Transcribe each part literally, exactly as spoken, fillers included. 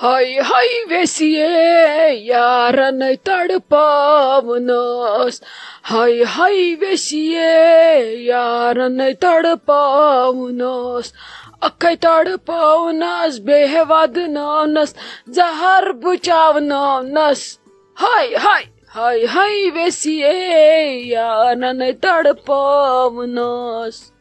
ہاے ہاے ویسیے، یارن تڑپاونس۔ ہاے ہاے ویسیے، یارن تڑپاونس۔ اکھے تڑپاونس، بیٚیہِ ودناونس، زہر بچاوناونس۔ ہاے ہاے، ہاے ہاے ویسیے، یارن تڑپاونس۔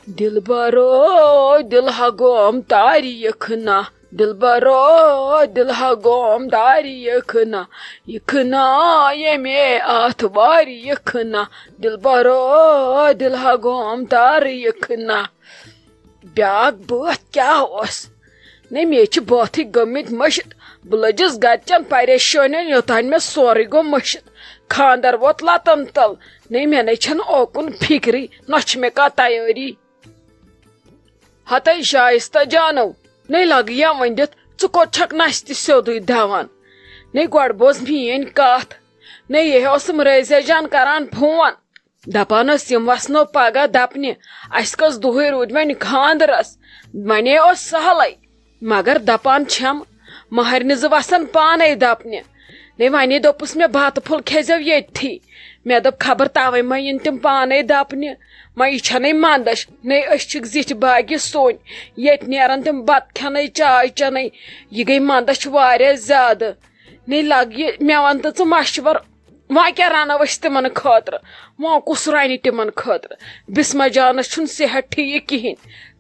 دلبرو، دل ہا گوم تاریخ نا۔ دلبرو، دل ہا گوم تاریخ نا۔ یخ نا یمے آتھوار یخ نا۔ دلبرو، دل ہا گوم تاریخ نا۔ بیاکھ بٲتھ کیٛاہ اوس؟ نے، مےٚ چھِ بٲتھٕے گٔمٕتۍ مٔشِتھ۔ بہٕ لٔجِس گرِچٮ۪ن پریشٲنٮ۪ن، یوٚتام مےٚ سورُے گوٚو مٔشِتھ۔ خانٛدر ووت لتن تل۔ نے، مےٚ نے چھَنہٕ اوکُن فِکرٕے، نہ چھِ مےٚ کانٛہہ تیٲری۔ ہتے شایستہ جانو، نے لگیا ؤنِتھ، ژٕ کوٚت چھکھ نستہِ سیوٚدُے دوان؟ نے گۄڈٕ بوز میٲنۍ کتھ۔ نے یہِ اوسُم رٲزیا جان کران فون۔ دپان ٲس، یِم وسنو پگاہ دپنہِ، اسہِ کٔژ دۄہٕے روٗدۍ وۄنۍ خانٛدرس، ونے اوس سہلے۔ مگر دپان چھم، مہرنہِ زٕ وسن پانے دپنہِ۔ نے ونے دوٚپُس مےٚ، بتہٕ پھوٚل کھیزیو ییٚتھی۔ مےٚ دوٚپ، خبر توے ما یِن تِم پانے دپنہِ۔ ما یہِ چھنے مندچھ، نے أسۍ چھِکھ زِٹھۍ باگہِ سوٚنۍ۔ ییٚتہِ نیرن تِم بتہٕ کھٮ۪نے، چاے چٮ۪نے۔ یہِ گٔے مندچھ واریاہ زیادٕ۔ نے لگ یہِ، مےٚ ون تہٕ ژٕ مشور، وۄنۍ کیٛاہ رنو أسۍ تِمن خٲطرٕ؟ وۄنۍ کُس رنہِ تِمن خٲطرٕ؟ بسمہ جانس چھُنہٕ صحت ٹھیٖک کِہیٖنۍ۔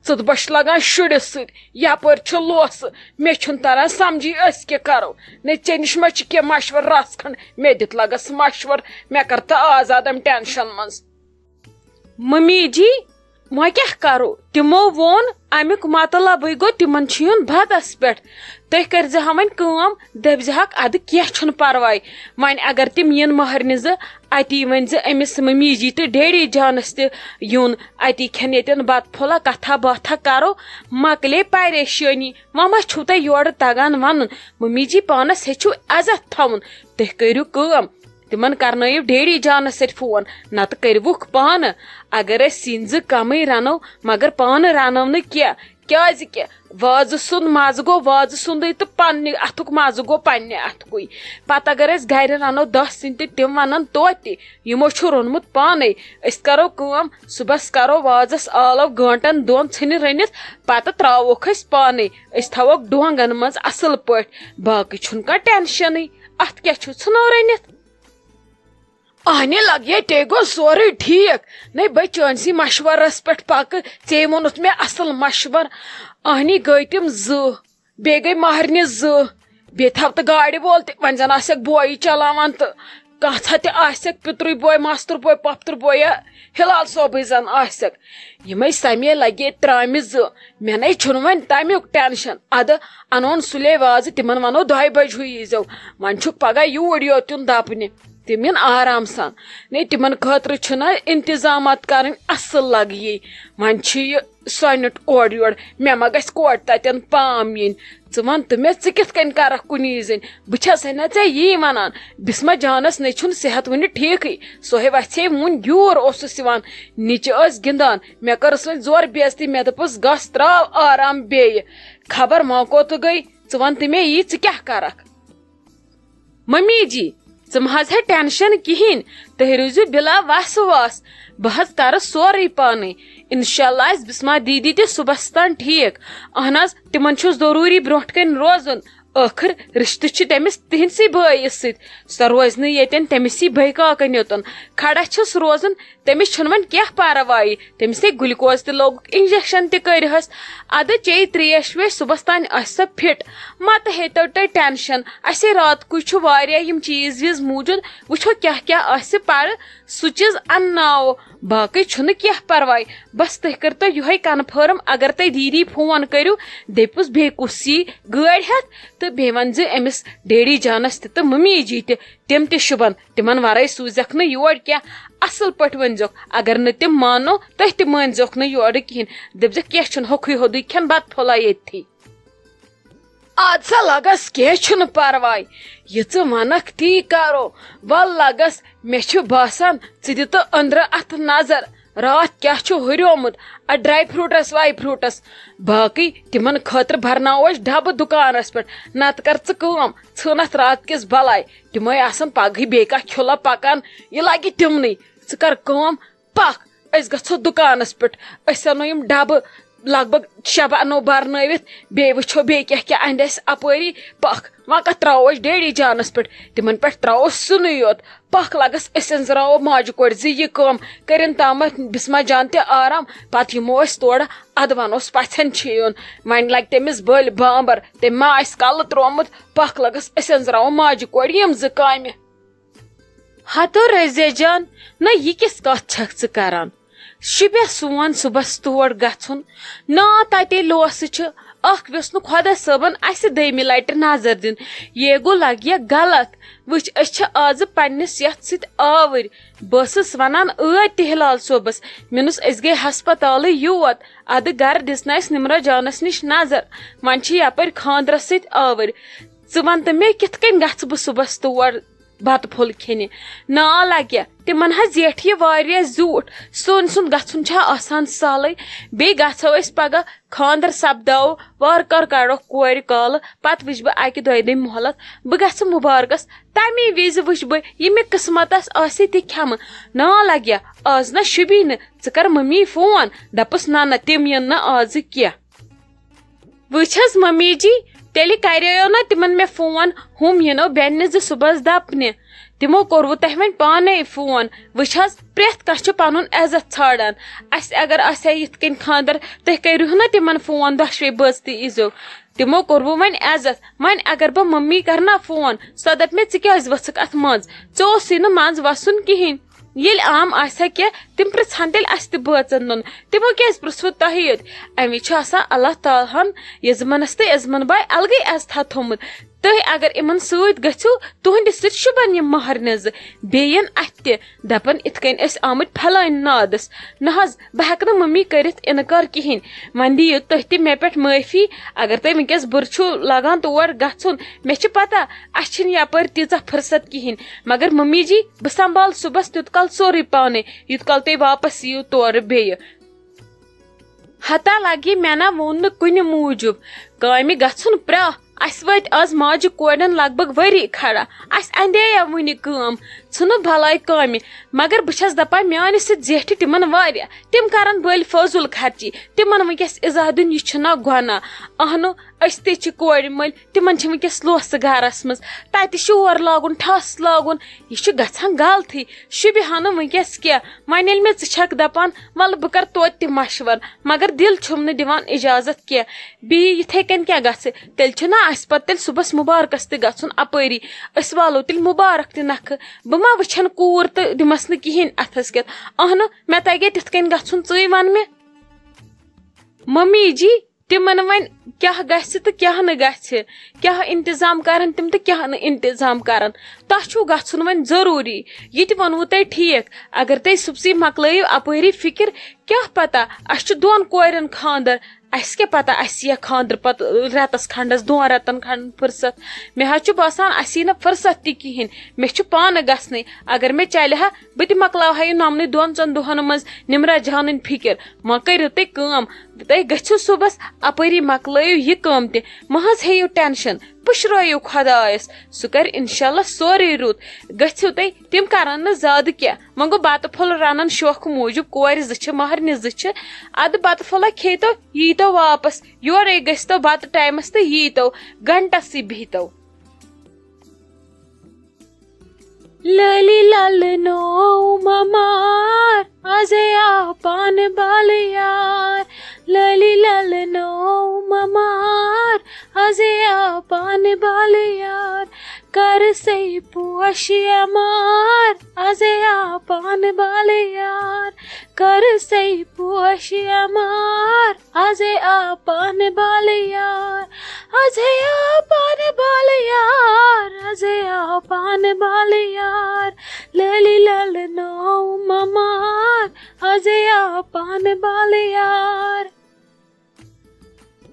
ژٕت بش لگان شُرِس سۭتۍ، یپٲرۍ چھُ لوسہٕ۔ مےٚ چھُنہٕ تران سمجھی أسۍ کیٛاہ کرو۔ نے ژےٚ نِش ما چھِ کینٛہہ مشور رژھ کھنڈ؟ مےٚ دِتھ لگس مشور، مےٚ کر تہٕ آزادم ٹینشن منٛز۔ ممی جی، وۄنۍ کیٛاہ کرو؟ تِمو ووٚن، امیُک مطلبٕے گوٚو تِمن چھُ یُن بتس پٮ۪ٹھ۔ تُہۍ کٔرۍزِ ہا وۄنۍ کٲم، دٔپۍزِ ہاکھ، ادٕ کینٛہہ چھُنہٕ پرواے۔ وۄنۍ اگر تِم یِن مہرنہِ زٕ، اتی ؤنۍزِ أمِس ممی جی تہٕ ڈیڈی جانس تہِ یُن، اتی کھٮ۪ن ییٚتٮ۪ن بتہٕ پھوٚلہ، کتھا باتھا کرو، مۄکلے پریشٲنی۔ وۄنۍ ما چھُو تۄہہِ یورٕ تگان ونُن؟ ممی جی پانس ہیٚچھِو عزت تھاوُن۔ تُہۍ کٔرِو کٲم، تِمن کرنٲیِو ڈیڈی جانس سۭتۍ فون، نتہٕ کٔرِوُکھ پانہٕ۔ اگر أسۍ سِنۍ زٕ کمٕے رنو، مگر پانہٕ رنو نہٕ کینٛہہ، کیازِ کہِ وازٕ سُنٛد مزٕ گوٚو وازٕ سُنٛدٕے تہٕ پننہِ اتھُک مزٕ گوٚو پننہِ اتھُکُے۔ پتہٕ اگر أسۍ گرِ رنو دہ سِنۍ تہٕ تِم ونن توتہِ، یِمو چھُ روٚنمُت پانے۔ أسۍ کرو کٲم، صُبحس کرو وازس آلو گٲنٹن دۄن ژھٕنہِ رٔنِتھ، پتہٕ تراووکھ أسۍ پانے۔ أسۍ تھاووکھ ڈونگن منٛز اصل پٲٹھۍ، باقٕے چھُنہٕ کانٛہہ ٹینشنٕے۔ اتھ کیٛاہ چھُ، ژھٕنو رٔنِتھ۔ اہنہِ لگیے، تے گوٚو سورُے ٹھیٖک۔ نے بہٕ چٲنسٕے مشورس پٮ۪ٹھ پکہٕ، ژےٚ ووٚنُتھ مےٚ اصل مشور۔ اہنہِ گٔے تِم زٕ، بیٚیہِ گٔے مہرنہِ زٕ، بیٚیہِ تھاو تہٕ گاڑِ وول تہِ، وۄنۍ زن آسٮ۪کھ بویی چلاوان تہٕ کانٛژھا تہِ آسٮ۪کھ، پِترُے بوے، ماستُر بوے، پۄپھتُر بوے یا ہلال صٲبٕے زن آسٮ۪کھ۔ یِمے سمے لگے ترامہِ زٕ، مےٚ نے چھُنہٕ وۄنۍ تمیُک ٹینشن۔ ادٕ انون سُلے وازٕ، تِمن ونو دۄیہِ بجہِ ہُہ ییٖزیو۔ وۄنۍ چھُکھ پگاہ یوٗرۍ یوت یُن دپنہِ، تِم یِن آرام سان۔ نے تِمن خٲطرٕ چھُنہ انتظامات کرٕنۍ اصل لگہِ یی۔ وۄنۍ چھُ یہِ سۄنِٹ اورٕ یورٕ، مےٚ ما گژھِ کورِ تتٮ۪ن پام یِنۍ؟ ژٕ ون تہٕ مےٚ، ژٕ کِتھ کٔنۍ کرکھ کُنی زٔنۍ؟ بہٕ چھسے نہ ژےٚ یی ونان، بسمہ جانس نے چھُنہٕ صحت وُنہِ ٹھیٖکھٕے، سۄے وژھے وُنۍ گیوٗر اوسُس یِوان، نِچہِ ٲس گِنٛدان، مےٚ کٔرٕس وۄنۍ زورٕ بے عزتی، مےٚ دوٚپُس، گژھ تراو آرام بیٚیہِ، خبر وۄنۍ کوٚت گٔے؟ ژٕ ون تہٕ مےٚ یی، ژٕ کیٛاہ کرکھ؟ ممی جی، ژٕ مہ حظ ہے ٹینشن کِہیٖنۍ، تُہۍ روٗزِو بِلا وس واس، بہٕ حظ کرٕ سورُے پانے۔ انشاءاللہ آسہِ بسمہ دیدی تہِ صُبحس تام ٹھیٖک۔ اہن حظ، تِمن چھُ ضروٗری برونٛٹھ کنہِ روزُن، ٲخٕر رشتہٕ چھِ تٔمِس تِہنٛدسٕے بٲیِس سۭتۍ، سۄ روزِ نہٕ ییٚتٮ۪ن تٔمِس سی بٲے کاکن یوتن۔ کھڑا چھُس روزُن، تٔمِس چھُنہٕ وۄنۍ کینٛہہ پرواے، تٔمِس ہے گلوکوز تہِ لوگُکھ، انجیکشن تہِ کٔرۍ ہس۔ ادٕ چیٚیہِ تریش ویش، صُبحس تام آسہِ سۄ فٹ۔ مہ تہٕ ہیٚتو تُہۍ ٹینشن، اسے راتکُے چھُ واریاہ یِم چیٖز ویٖز موٗجوٗد، وٕچھو کیٛاہ کیٛاہ آسہِ پرٕ، سُہ چیٖز انناوو۔ باقٕے چھُنہٕ کینٛہہ پرواے، بس تُہۍ کٔرتو یِہوٚے کنفٲرم، اگر تُہۍ دیٖدی فون کٔرِو، دٔپِوس بیٚیہِ کُس یی گٲڑۍ ہٮ۪تھ، تہٕ بیٚیہِ ؤنۍ زِ أمِس ڈیڈی جانس تہِ تہٕ ممی جی تہِ، تِم تہِ شوٗبن، تِمن ورٲے سوٗزٮ۪کھ نہٕ یور کینٛہہ۔ اصل پٲٹھۍ ؤنۍزیوکھ، اگر نہٕ تِم ماننو، تُہۍ تہِ مٲنۍزیوکھ نہٕ یورٕ کِہیٖنۍ۔ دٔپۍزٮ۪کھ، کینٛہہ چھُنہٕ، ہوٚکھُے ہوٚدُے کھٮ۪ن بتہٕ پھوٚلہ ییٚتھی۔ اد سا لگس، کینٛہہ چھُنہٕ پرواے، یہِ ژٕ ونکھ تی کرو۔ ول لگس، مےٚ چھُ باسان، ژٕ دِ تہٕ أنٛدرٕ اتھ نظر۔ راتھ کیٛاہ چھُ ہُریومُت؟ اَتھ ڈراے فروٹس واے فروٹس، باقٕے تِمن خٲطرٕ برناوو أسۍ ڈبہٕ دُکانس پٮ۪ٹھ۔ نتہٕ کر ژٕ کٲم، ژھٕن اَتھ راتھ کِس بلاے۔ تِمے آسن پگہٕے بیٚیہِ کانٛہہ کھُلہ پکان، یہِ لگہِ تِمنٕے۔ ژٕ کر کٲم، پکھ، أسۍ گژھو دُکانس پٮ۪ٹھ، أسۍ انو یِم ڈبہٕ، لگ بگ شےٚ بہہ انو برنٲوِتھ، بیٚیہِ وٕچھو بیٚیہِ کیٛاہ کیٛاہ انہِ اَسہِ اپٲری۔ پکھ، وۄنۍ کتھ تراوو أسۍ ڈیڈی جانس پٮ۪ٹھ؟ تِمن پٮ۪ٹھ تراوو سُنُے یوت۔ پکھ، لگس أسۍ أنزراوو ماجہِ کورِ زِ یہِ کٲم کٔرِن تامتھ بسمہ جان تہِ آرام، پتہٕ یِمو أسۍ تورٕ، ادٕ ونوس پژھٮ۪ن چھِ یُن۔ وۄنۍ لگہِ تٔمِس بٔلۍ بامبر، تٔمۍ ما آسہِ کلہٕ تروومُت۔ پکھ، لگس أسۍ أنزراوو ماجہِ کورِ یِم زٕ کامہِ۔ ہتو رضیہ جان، نہ یہِ کِژھ کتھ چھکھ ژٕ کران؟ شُبہ سون صُبحس تور گژھُن۔ نا، تتے لوسہٕ چھِ۔ اکھ ویوٚژھ نہٕ خۄدا صٲبن اسہِ دوٚیمہِ لٹہِ نظر دِنۍ۔ یے گوٚو لگہِ غلط۔ وٕچھ، أسۍ چھِ آزٕ پننِس یتھ سۭتۍ آوٕرۍ۔ بہٕ ٲسٕس ونان ٲدۍ تہِ ہلال صٲبس، مےٚ نُس أسۍ گٔے ہسپتالٕے یوت، ادٕ گرٕ دِژ نہٕ اسہِ نمرہ جانس نِش نظر۔ وۄنۍ چھِ یپٲرۍ خاندرس سۭتۍ آوٕرۍ۔ ژٕ ون تہٕ مےٚ، کِتھ کٔنۍ گژھٕ بہٕ صُبحس تور بتہٕ پھوٚل کھیٚنہِ؟ نا لگہِ، تِمن حظ زیٹھِ یہِ واریاہ زیوٗٹھ۔ سون سُنٛد گژھُن چھا آسان سہلٕے؟ بیٚیہِ گژھو أسۍ پگاہ، خاندر سپداو، وارٕ کارٕ کڑوکھ کورِ کالہٕ، پتہٕ وٕچھِ بہٕ اکہِ دۄیہِ دۄہہِ مۄہلت۔ بہٕ گژھٕ مُبارکس، تمی وِزِ وٕچھِ بہٕ یہِ مےٚ قسمتس آسہِ تہِ کھٮ۪مہٕ۔ نا لگہِ، آز نہ شوٗبی نہٕ، ژٕ کر ممی فون، دپس نہ نہ، تِم یِن نہٕ آزٕ کینٛہہ۔ وٕچھ حظ ممی جی، تیٚلہِ کرییو نہ تِمن مےٚ فون، ہُم یِنو بیٚنہِ زٕ صُبحس دپنہِ۔ تِمو کوٚروٕ تۄہہِ وۄنۍ پانے فون۔ وٕچھ حظ، پرٛٮ۪تھ کانٛہہ چھُ پنُن عزت ژھانڈان۔ اسہِ اگر آسہِ ہا یِتھ کٔنۍ خاندر، تُہۍ کٔرِو نہ تِمن فون، دۄشوے بٲژ تہِ ییٖزیو۔ تِمو کوٚروٕ وۄنۍ عزت۔ وۄنۍ اگر بہٕ ممی کرٕ نا فون، سۄ دپہِ مےٚ، "ژٕ کیازِ ؤژھٕکھ اتھ منٛز؟ ژےٚ اوسُے نہٕ منٛز وسُن کِہینۍ۔" ییٚلہِ عام آسہِ ہا کینٛہہ، تِم پرژھہن تیٚلہِ اسہِ تہِ بٲژن دۄن۔ تِمو کیازِ پرژھوٕ تۄہہِ یوت؟ امی چھُ آسان اللہ تعالیٰ ہن یزمنس تہٕ یزمن باے الگٕے عزتھا تھوٚومُت۔ تُہۍ اگر یِمن سۭتۍ گٔژھِو، تُہنٛدِ سۭتۍ شوٗبن یِم مہرنہِ زٕ، بیٚیہِ یِن اتھِ تہِ، دپن، "یِتھ کٔنۍ أسۍ آمٕتۍ پھلٲنۍ نادس۔" نہ حظ، بہٕ ہٮ۪کہٕ نہٕ ممی کٔرِتھ انکار کِہینۍ۔ وۄنۍ دِیِو تُہۍ تہِ مےٚ پٮ۪ٹھ معٲفی، اگر تۄہہِ وٕنکیٚس بُرٕ چھُو لگان تور گژھُن۔ مےٚ چھِ پتہ، اسہِ چھِنہٕ یپٲرۍ تیٖژاہ فرصت کِہینۍ، مگر ممی جی، بہٕ سنبھال صُبحس تیُت کال سورُے پانے، یُت کال تُہۍ واپس یِیِو تورٕ بیٚیہِ۔ ہتا لگہِ مےٚ نہ ووٚن نہٕ کُنہِ موٗجوٗب کامہِ گژھُن پرٛاہ۔ اسہِ وٲتۍ از ماجہِ کورٮ۪ن لگ بگ ؤری کھڑا۔ اسہِ اندے یا وُنہِ کٲم، ژھٕنہٕ بلاے کامہِ۔ مگر بہٕ چھس دپان، میانہِ سۭتۍ زیٹھِ تِمن واریاہ۔ تِم کرن بٔلۍ فضوٗل خرچی۔ تِمن وٕنکیٚس ایزاہ دیُن، یہِ چھُنہ گۄناہ؟ اہنُو، أسۍ تہِ چھِ کورِ مٔلۍ، تِمن چھِ وٕنکیٚس لوسہٕ گرس منٛز۔ تتہِ شور لاگُن، ٹھس لاگُن، یہِ چھُ گژھان غلطٕے۔ شوٗبہِ ہا نہٕ وٕنکیٚس کینٛہہ۔ وۄنۍ ییٚلہِ مےٚ ژٕ چھکھ دپان، ولہٕ بہٕ کرٕ توتہِ تہِ مشورٕ، مگر دل چھُم نہٕ دِوان اجازت کینٛہہ۔ بیٚیہِ یِتھے کٔنۍ کیٛاہ گژھِ؟ تیٚلہِ چھُنہ اسہِ پتہٕ تیٚلہِ صُبحس مُبارکس تہِ گژھُن اپٲری۔ أسۍ والو تیٚلہِ مُبارک تہِ نکھٕ۔ بہٕ ما وٕچھن کوٗر تہٕ دِمس نہٕ کِہینۍ اتھس کٮ۪تھ؟ اہنُو، مےٚ تگے تِتھ کٔنۍ گژھُن، ژٕے ون مےٚ۔ ممی جی، تِمن وۄنۍ کیٛاہ گژھِ تہٕ کیٛاہ نہٕ گژھِ، کیٛاہ انتظام کرن تِم تہٕ کیٛاہ نہٕ انتظام کرن، تۄہہِ چھُو گژھُن وۄنۍ ضروٗری۔ یہِ تہِ ووٚنوُ تۄہہِ ٹھیٖک، اگر تُہۍ صُبسٕے مۄکلٲیِو اپٲری فکر، کیٛاہ پتہ، اسہِ چھُ دۄن کورٮ۪ن خانٛدر، اسہِ کیٛاہ پتہ اسہِ یِیہِ خانٛدرٕ پتہٕ رٮ۪تس کھنٛڈس، دۄن رٮ۪تن کھنٛڈن فرصت۔ مےٚ حظ چھُ باسان، اسہِ یی نہٕ فرصت تہِ کِہینۍ۔ مےٚ چھُ پانہٕ گژھنٕے۔ اگر مےٚ چلہِ ہا، بہٕ تہِ مۄکلاوہا یہِ نۄمنٕے دۄن ژۄن دۄہن منٛز نمرہ جانٕنۍ فکر۔ وۄنۍ کٔرِو تُہۍ کٲم، تُہۍ گٔژھِو صُبحس اپٲری، مۄکلٲیِو یہِ کٲم تہِ۔ مہ حظ ہیٚیِو ٹینشن، پُشرٲیِو خۄدایس، سُہ کرِ انشاءاللہ سورُے رُت۔ گٔژھِو تُہۍ، تِم کرن نہٕ زیادٕ کینٛہہ۔ وۄنۍ گوٚو بتہٕ پھوٚل رنن شوقہٕ موٗجوٗب، کورِ زٕ چھِ، مہرنہِ زٕ چھِ۔ ادٕ بتہٕ پھوٚلہ کھیٚیتو، ییٖتو واپس، یورے گٔژھتو بتہٕ ٹایمس تہٕ ییٖتو، گھنٹسٕے بِہتو۔ لٲلی لالہٕ نوو ممار، ازے آو پانہٕ بالہٕ یار۔ لٲلی لالہٕ نوو ممار، ازے آو پانہٕ بالہٕ یار۔ کر سے پوش یمار، ازے آو پانہٕ بالہٕ یار۔ کر سے پوش یمار، ازے آو پانہٕ بالہٕ یار۔ ازے آو پانہٕ بالہٕ یار، ازے آو پانہٕ بالہٕ یار۔ لٲلی لالہٕ نوو ممار، ازے آو پانہٕ بالہٕ یار۔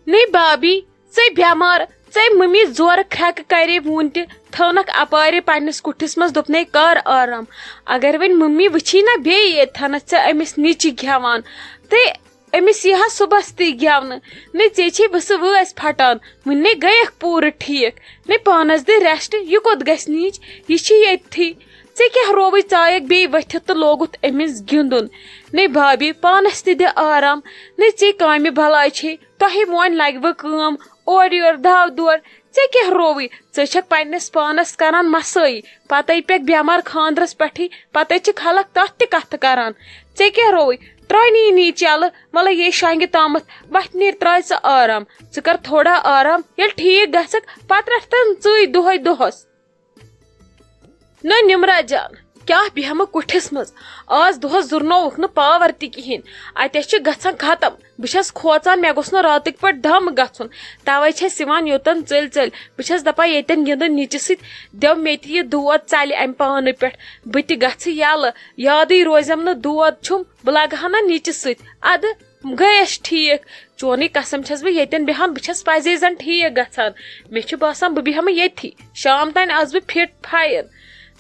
نٔے بابی، ژے بٮ۪مار، ژے ممی زورٕ کھرٛٮ۪کہٕ کرے وُن تہِ، تھٲونکھ اپارِ پننِس کُٹھِس منٛز، دوٚپنَے، "کر آرام؟ اگر وۄنۍ مٔمی وٕچھی نا بیٚیہِ ییٚتہِ تھَنَس ژےٚ أمِس نِچہِ گٮ۪وان، تہٕ أمِس یی ہا صُبحس تہِ گٮ۪ونہٕ۔ نَے ژےٚ چھے بہٕ سُہ وٲسۍ پھٹان، وٕنہِ نَے گٔیَکھ پوٗرٕ ٹھیٖک۔ نَے پانَس دِ rest، یہِ کوٚت گژھِ نِچ؟ یہِ چھِ ییٚتھی۔ ژےٚ کیٛاہ رووُے ژایَکھ بیٚیہِ ؤتھِتھ تہٕ لوگُتھ أمِس گِنٛدُن؟ نَے بھابھی، پانَس تہِ دِ آرام۔ نَے ژےٚ کامہِ بلاے چھے، تۄہے مونۍ لگوٕ کٲم، اورٕ یورٕ داو دور۔ ژےٚ کیٛاہ رووُے؟ ژٕ چھکھ پننِس پانس کران مسٲیی، پتے پیٚکھ بٮ۪مار خاندرس پٮ۪ٹھٕے، پتے چھِ خلق تتھ تہِ کتھٕ کران۔ ژےٚ کیٛاہ رووُے؟ ترٛٲے نہٕ یہِ نیٖچ یلہٕ، وَلہٕ یے شۄنٛگہِ تامَتھ، وَتھِ نیٖر ترٛاے ژٕ آرام۔ ژٕ کر تھوڑا آرام، ییٚلہِ ٹھیٖک گژھکھ، پتہٕ رَٹھ تن ژٕے دۄہے دۄہس۔ نہ نمرا جان، کیٛاہ بیٚہمہٕ کُٹھِس منٛز؟ آز دۄہس زُرنووُکھ نہٕ power تہِ کِہیٖنۍ، اَتہِ چھِ گژھان ختم۔ بہٕ چھَس کھوژان، مےٚ گوٚژھ نہٕ راتٕکۍ پٲٹھۍ دم گژھُن، توے چھَس یِوان یوٚتن ژٔلۍ ژٔلۍ۔ بہٕ چھَس دپان ییٚتٮ۪ن گِنٛدن نِچہِ سۭتۍ، دٮ۪و مےٚ تہِ یہِ دود ژلہِ امہِ پانہٕ پٮ۪ٹھ، بہٕ تہِ گژھٕ یلہٕ، یادٕے روزٮ۪م نہٕ دود چھُم، بہٕ لگہٕ ہا نہ نِچہِ سۭتۍ۔ ادٕ گٔیَس ٹھیٖک، چونٕے قسم چھَس بہٕ ییٚتٮ۪ن بیٚہان، بہٕ چھَس پَزے زَن ٹھیٖک گژھان۔ مےٚ چھُ باسان بہٕ بیٚہمہٕ ییٚتھی، شام تام آسہٕ بہٕ fit fine۔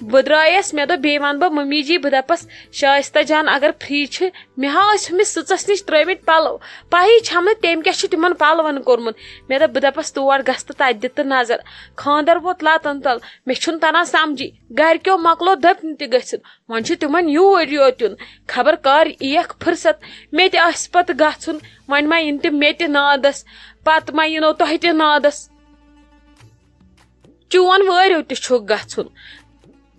بہٕ درٛایَس، مےٚ دوٚپ بیٚیہِ وَنہٕ بہٕ مٔمی جی، بہٕ دَپَس شایستہ جان اگر free چھِ، مےٚ ہا ٲسۍ ہُمِس سٕژَس نِش ترٛٲومٕتۍ پَلو، پَیی چھَم نہٕ تٔمۍ کیٛاہ چھُ تِمَن پَلوَن کوٚرمُت۔ مےٚ دوٚپ بہٕ دَپَس تور گژھ تہٕ تَتہِ دِ تہٕ نظر۔ خانٛدر ووت لَتَن تَل، مےٚ چھُنہٕ تَران سَمجھی، گَرِکیو مۄکلو دٔپنہِ تہِ گٔژھِتھ۔ وۄنۍ چھُ تِمن یوٗرۍ یوت یُن، خبر کر یِیَکھ فرصت، مےٚ تہِ آسہِ پتہٕ گژھُن، وۄنۍ ما یِن تِم مےٚ تہِ نادس، پتہٕ ما یِنو تۄہہِ تہِ نادس۔ چون وٲرِو تہِ چھُکھ گژھُن،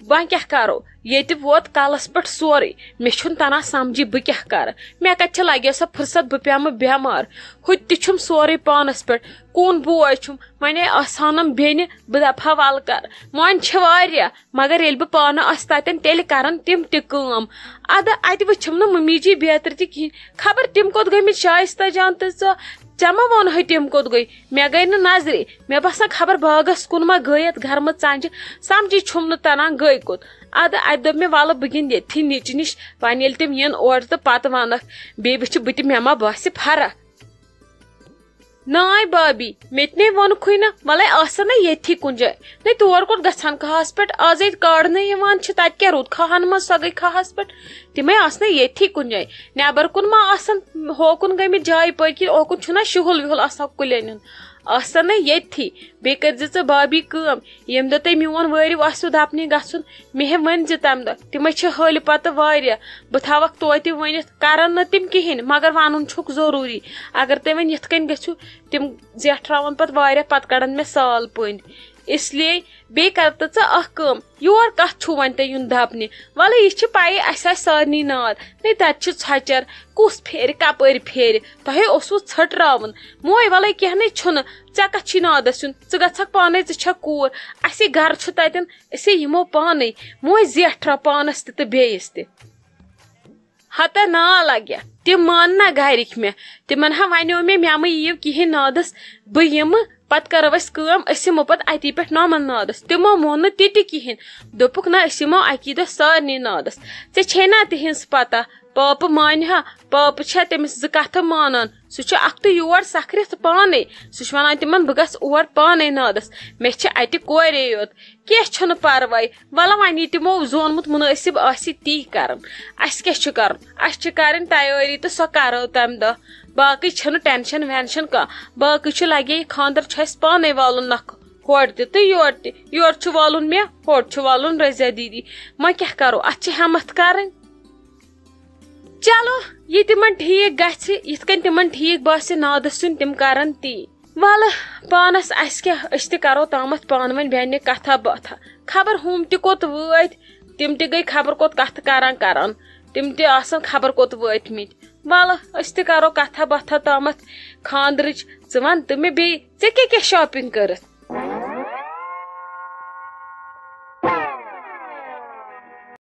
وۄنۍ کیٛاہ کرو؟ ییٚتہِ ووت کلس پٮ۪ٹھ سورُے، مےٚ چھُنہٕ تران سمجھی بہٕ کیٛاہ کرٕ۔ مےٚ کتہِ چھِ لگے سۄ فرصت، بہٕ پیمہٕ بٮ۪مار، ہُہ تہِ چھُم سورُے پانس پٮ۪ٹھ۔ کُن بوے چھُم، وۄنۍ آسہٕ ہنم بیٚنہِ، بہٕ دپہٕ ہا ولہٕ کر، وۄنۍ چھِ واریاہ۔ مگر ییٚلہِ بہٕ پانہٕ آسہٕ تتٮ۪ن، تیٚلہِ کرن تِم تہِ کٲم۔ ادٕ اتہِ وٕچھِم نہٕ مٔمی جی بیترِ تہِ کِہیٖنۍ۔ خبر تِم کوٚت گٔمٕتۍ شایستہ جان تہٕ ژٕ؟ ژےٚ ما ووٚنہَے تِم کوٚت گٔے؟ مےٚ گٔے نہٕ نظرے۔ مےٚ باسان خبر باغس کُن ما گٔے یتھ گرمہٕ ژنجہِ۔ سمجھی چھُم نہٕ تران گٔے کوٚت۔ ادٕ اتہِ دوٚپ مےٚ، ولہٕ بہٕ گِنٛدٕ ییٚتھی نِچہِ نِش۔ وۄنۍ ییٚلہِ تِم یِن اورٕ تہٕ پتہٕ ونکھ۔ بیٚیہِ وٕچھِ بہٕ تہِ، مےٚ ما باسہِ فرق۔ ناے بابی، مےٚ تہِ نے ووٚنکھُے نہٕ، وَلَے آسَن نہ ییٚتھی کُنہِ جایہِ۔ نے تور کوٚت گژھان کھاہَس پٮ۪ٹھ؟ آز ییٚتہِ کاڑنہٕ یِوان چھِ، تَتہِ کیٛاہ روٗد؟ کھاہَن منٛز سۄ گٔے کھاہَس پٮ۪ٹھ۔ تِمَے آسہٕ نہ ییٚتھی کُنہِ جایہِ۔ نٮ۪بَر کُن ما آسَن، ہو کُن گٔمٕتۍ جایہِ پٔکۍ کِنۍ، اوکُن چھُنہ شُہُل وِہُل آسان کُلٮ۪ن ہُنٛد؟ آسَن نہ ییٚتھی۔ بیٚیہِ کٔرۍ زِ ژٕ بابی کٲم، ییٚمہِ دۄہ تۄہہِ میون وٲرِو آسِو دَپنہِ گژھُن، مےٚ ہے ؤنۍ زِ تَمہِ دۄہ۔ تِمَے چھِ ہٲلۍ پَتہٕ واریاہ۔ بہٕ تھاوَکھ توتہِ ؤنِتھ، کَرَن نہٕ تِم کِہیٖنۍ، مگر وَنُن چھُکھ ضروٗری۔ اگر تُہۍ وۄنۍ یِتھ کٔنۍ گٔژھِو، تِم زیٹھراوَن پَتہٕ واریاہ، پَتہٕ کَڑَن مےٚ سال پٔنٛدۍ۔ اس لیے بیٚیہِ کَر تہٕ ژٕ اَکھ کٲم، یور کَتھ چھُو وۄنۍ تۄہہِ یُن دَپنہِ؟ وَلہٕ یہِ چھِ پَیی، اَسہِ آسہِ سارنٕے ناد۔ ہے تَتہِ چھِ ژھۄچَر، کُس پھیرِ کَپٲرۍ پھیرِ؟ تۄہے اوسوُ ژھٔٹراوُن۔ موے وَلَے کینٛہہ نَے چھُنہٕ، ژےٚ کَتھ چھی نادَس یُن؟ ژٕ گژھَکھ پانَے، ژٕ چھَکھ کوٗر، اَسے گَرٕ چھُ تَتٮ۪ن، أسے یِمو پانَے۔ موے زیٹھرا پانَس تہِ تہٕ بیٚیِس تہِ۔ ہتا نا لگیا، تِم مان نہ گرِکۍ مےٚ۔ تِمن ہا ونیو مےٚ، مےٚ مہ یِیِو کِہیٖنۍ نادس، بہٕ یِمہٕ، پتہٕ کرو أسۍ کٲم، أسۍ یِمو پتہٕ اتی پٮ۪ٹھ نومن نادس۔ تِمو مون نہٕ تہِ تہِ کِہیٖنۍ، دوٚپُکھ، نہ، أسۍ یِمو اکی دۄہ سارنٕے نادس۔ ژےٚ چھے نا تِہنٛز پتہ، پاپہٕ مانہِ ہا؟ پاپہٕ چھا تٔمِس زٕ کتھٕ مانان؟ سُہ چھُ اکھتُے یور سکھرِتھ پانے، سُہ چھُ ونان تِمن، بہٕ گژھٕ اور پانے نادس، مےٚ چھِ اتہِ کورے یوت۔ کینٛہہ چھُنہٕ پرواے، وَلہٕ وۄنۍ یہِ تِمو زونمُت مُنٲسِب آسہِ تی کرن۔ اَسہِ کیٛاہ چھُ کرُن؟ اَسہِ چھِ کرٕنۍ تیٲری تہٕ سۄ کرو تَمہِ دۄہ۔ باقٕے چھِنہٕ tension وینشن کانٛہہ۔ باقٕے چھُ لگے یہِ خانٛدر چھُ اَسہِ پانے والُن نکھٕ۔ ہورٕ تہِ تہٕ یورٕ تہِ۔ یورٕ چھُ والُن مےٚ، ہورٕ چھُ والُن رضیہ دیدی۔ وۄنۍ کیٛاہ کرو؟ اَتھ چھِ ہٮ۪متھ کرٕنۍ۔ چلو، یہِ تِمن ٹھیٖک گژھِ، یِتھ کٔنۍ تِمن ٹھیٖک باسہِ نادس یُن، تِم کرن تی۔ وَلہٕ پانَس اَسہِ کیٛاہ، أسۍ تہِ کَرو تامَتھ پانہٕ ؤنۍ بیٚنہِ کَتھا باتھا۔ خبر ہُم تہِ کوٚت وٲتۍ، تِم تہِ گٔے خبر کوٚت کَتھٕ کَران کَران۔ تِم تہِ آسَن خبر کوٚت وٲتۍمٕتۍ۔ وَلہٕ أسۍ تہِ کَرو کَتھا باتھا تامَتھ خانٛدرٕچ۔ ژٕ وَن تہٕ مےٚ بیٚیہِ، ژےٚ کیٛاہ کیٛاہ shopping کٔرٕتھ؟